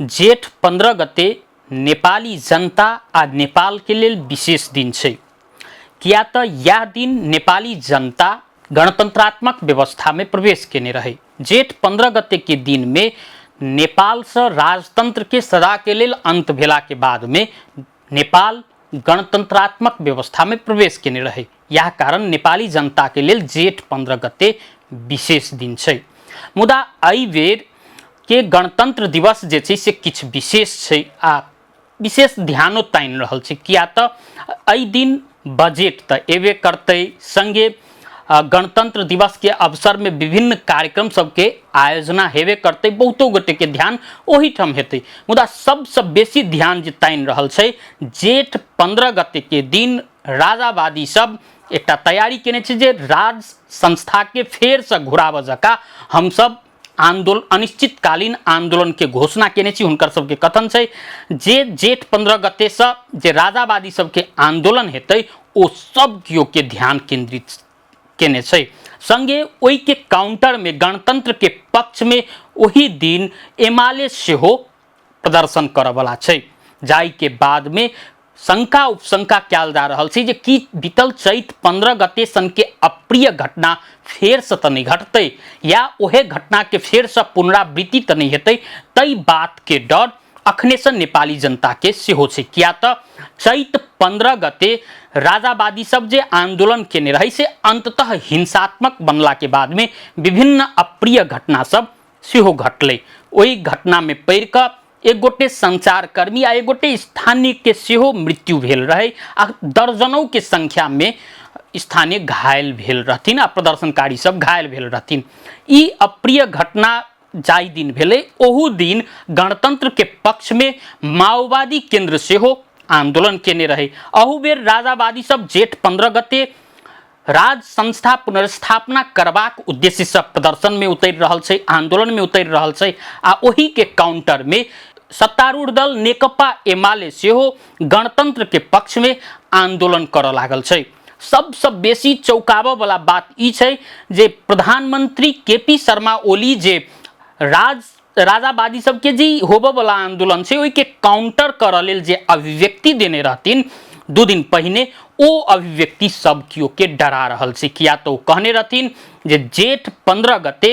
जेठ 15 गते नेपाली जनता आ नेपालके लेल विशेष दिन छै, किया तऽ यह दिन नेपाली जनता गणतंत्रात्मक व्यवस्था में प्रवेश केने रहे। जेठ 15 गते के दिन में नेपाल से राजतंत्र के सदा के लेल अंत भेला के बाद में नेपाल गणतंत्रात्मक व्यवस्था में प्रवेश केने रहे। यह कारण नेपाली जनता के लेल जेठ 15 गते विशेष दिन छै। मुदा एहि बेर के गणतंत्र दिवस जे छै से किछु विशेष छै आ विशेष ध्यानो तानि रहल छै, किया तऽ एहि दिन बजट तऽ एबे करतै, संगे गणतंत्र दिवस के अवसर में विभिन्न कार्यक्रम सबके आयोजना हेबे करतै, बहुतो गोटे के ध्यान ओहिठाम हेतै। मुदा सबसँ बेसी ध्यान जे तानि रहल छै, जेठ 15 गते के दिन राजावादी सब एकटा तैयारी केने छै जे राज संस्था के फेरसँ घुराबऽ जकाँ हमसब आंदोलन, अनिश्चितकालीन आंदोलन के घोषणा केने छी। हुनकर सबके कथन छै जे जेठ 15 गते से जे राजावादी सबके आंदोलन हेतै ओ सब केओ के ध्यान केंद्रित केने छै। संगे ओहि के काउंटर में गणतंत्र के पक्ष में ओही दिन एमाले सेहो प्रदर्शन करऽ वाला छै, जाहि के बाद में शंका उपशंका कयल जा रहल छै जे की बीतल चैत 15 गते सन के अप्रिय घटना फेर से तऽ नहि घटतै या ओहे घटना के फेर से पुनरावृत्ति तऽ नहि हेतै। ताहि बात के डर अखने से नेपाली जनता के सेहो छै, किया तऽ चैत 15 गते राजावादी सब जे आंदोलन केने रहै से अंततः हिंसात्मक बनला के बाद में विभिन्न अप्रिय घटना सब सेहो घटलै। ओहि घटना में पड़ि कऽ एक गोटे संचारकर्मी आ एक गोटे स्थानीय के सेहो मृत्यु भेल रहे आ दर्जनों के संख्या में स्थानीय घायल भेल रहथिन आ प्रदर्शनकारी सब घायल भेल रहथिन। ई अप्रिय घटना जाहि दिन भेलै ओहू दिन गणतंत्र के पक्ष में माओवादी केंद्र सेहो आंदोलन केने रहे। अहू बेर राजावादी सब जेठ 15 गते राज संस्था पुनर्स्थापना करबाक उद्देश्य से प्रदर्शन में उतरि रहल छै, आंदोलन में उतरि रहल छै आ ओही के काउंटर में सत्तारूढ़ दल नेकपा एमाले सेहो गणतंत्र के पक्ष में आंदोलन करऽ लागल छै। सबसँ बेसी चौंकाबऽ वाला बात ई छै जे प्रधानमंत्री के पी शर्मा ओली जे राजावादी सबके जे होबऽ वाला आंदोलन छै ओहिके काउंटर करऽ लेल जे अभिव्यक्ति देने रहथिन 2 दिन पहिने, ओ अभिव्यक्ति सब केओ के डरा रहल छै। किया तऽ ओ कहने रहथिन जे जेठ 15 गते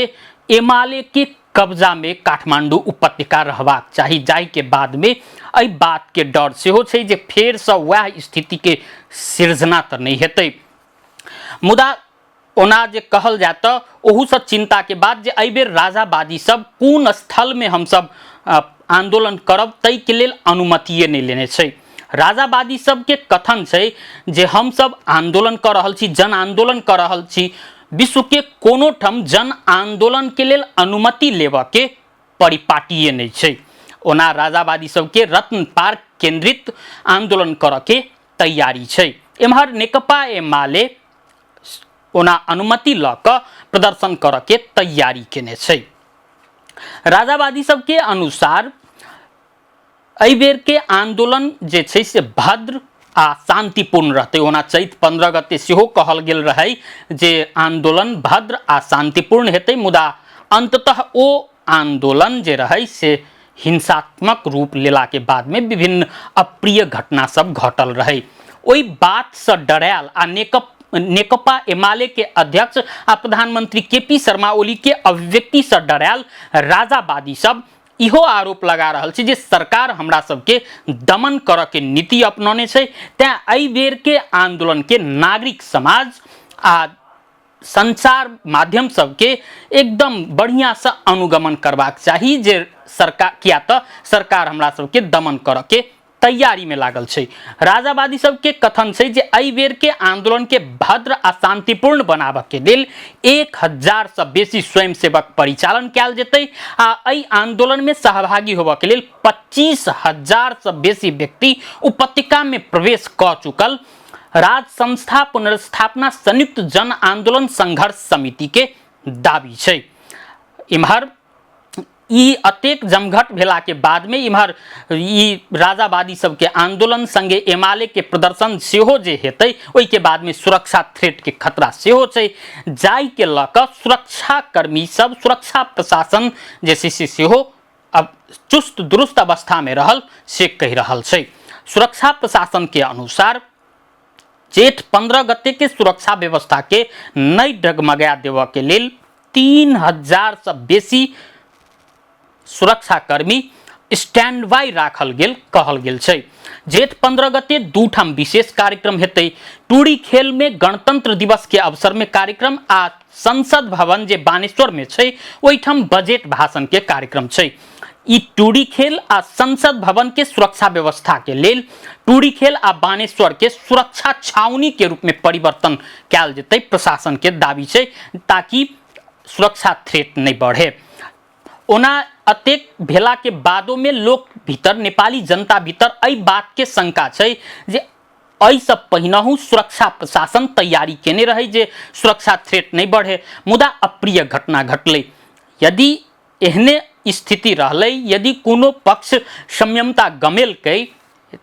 एमाले के कब्जा में काठमांडू उपत्यका रहबाक चाही, जाहि के बाद में एहि बात के डर सेहो छै जे फेरसँ वएह स्थिति के सृजना तऽ नहि हेतै। मुदा ओना जे कहल जाय तऽ ओहूसँ चिंता के बात जे एहि बेर राजावादी सब कोन स्थल में हमसब आंदोलन करब ताहिके लेल अनुमतिए नहि लेने छै। राजावादी सबके कथन छै जे हमसब आंदोलन कऽ रहल छी, जन आंदोलन कऽ रहल छी, विश्व के कोनो ठाम जन आंदोलन के लेल अनुमति लेबऽ के परिपाटिए नहि छै। ओना राजावादी सबके रत्न पार्क केंद्रित आंदोलन करऽ के तैयारी छै। एम्हर नेकपा एमाले ओना अनुमति लऽ कऽ प्रदर्शन करऽ के तैयारी केने छै। राजावादी सबके अनुसार एहि बेर के आंदोलन जे छै से भद्र आ शांतिपूर्ण रहतै। ओना चैत 15 गते सेहो कहल गेल रहै जे आंदोलन भद्र आ शांतिपूर्ण हेतै, मुदा अंततः ओ आंदोलन जे रहै से हिंसात्मक रूप लेला के बाद में विभिन्न अप्रिय घटना सब घटल रहै। ओहि बात से डरायल आ नेकपा एमाले के अध्यक्ष आ प्रधानमंत्री के पी शर्मा ओली के अभिव्यक्ति से डरायल राजावादी सब इहो आरोप लगा रहल छै जे सरकार हमरा सबके दमन करऽ के नीति अपनौने छै, तैं एहि बेर के आंदोलन के नागरिक समाज आ संचार माध्यम सबके एकदम बढ़िया से अनुगमन करबाक चाही जे सरकार, किया तऽ सरकार हमरा सबके दमन करऽ के तैयारी में लागल छै। राजावादी सबके कथन छै जे एहि बेर के आंदोलन के भद्र आ शांतिपूर्ण बनाबऽ के लेल 1000 से बेसी स्वयंसेवक परिचालन कयल जेतै आ एहि आंदोलन में सहभागी होबऽ के लेल 25,000 से बेसी व्यक्ति उपत्यका में प्रवेश कऽ चुकल राज संस्था पुनर्स्थापना संयुक्त जन आंदोलन संघर्ष समिति के दावी छै। इम्हर ई अतेक जमघट भेला के बाद में इम्हर ई राजावादी सबके आंदोलन संगे एमाले के प्रदर्शन सेहो जे हेतै ओहि के बाद में सुरक्षा थ्रेट के खतरा सेहो छै, जाहि के लऽ कऽ सुरक्षाकर्मी सब, सुरक्षा प्रशासन जे छै से सेहो अब चुस्त दुरुस्त अवस्थामे रहल से कहि रहल छै। सुरक्षा प्रशासन के अनुसार जेठ 15 गते के सुरक्षा व्यवस्था के नहि डगमगा देबऽ के लेल 3000 से बेसी सुरक्षाकर्मी स्टैंड बाय राखल गेल कहल गेल छै। जेठ 15 गते 2 ठाम विशेष कार्यक्रम हेतै। टूरी खेल में गणतंत्र दिवस के अवसर में कार्यक्रम आ संसद भवन जे बानेश्वर में छै ओहिठाम बजट भाषण के कार्यक्रम छै। ई टूरी खेल आ संसद भवन के सुरक्षा व्यवस्था के लेल टूरी खेल आ बानेश्वर के सुरक्षा छावनी के रूप में परिवर्तन कयल जेतै प्रशासन के दावी छै, ताकि सुरक्षा थ्रेट नहीं बढ़े। ओना अतेक भेला के बादो में लोक भीतर, नेपाली जनता भीतर एहि बात के शंका छै जे एहिसँ पहिनहु सुरक्षा प्रशासन तैयारी केने रहै जे सुरक्षा थ्रेट नहीं बढ़े, मुदा अप्रिय घटना घटलै। यदि एहने स्थिति रहलै, यदि कोनो पक्ष संयमता गमेलकै,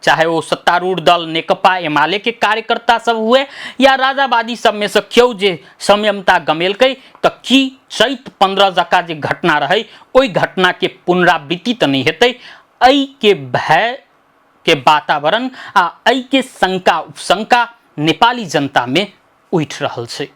चाहे वो सत्तारूढ़ दल नेकपा एमाले के कार्यकर्ता सब हुए या राजावादी सब में से केओ जे संयमता गमेलकै, तऽ की चैत 15 जकाँ जे घटना रहै ओहि घटना के पुनरावृत्ति तऽ नहि हेतै? एहि के भय के वातावरण आ एहि के शंका उपशंका नेपाली जनता में उठि रहल छै।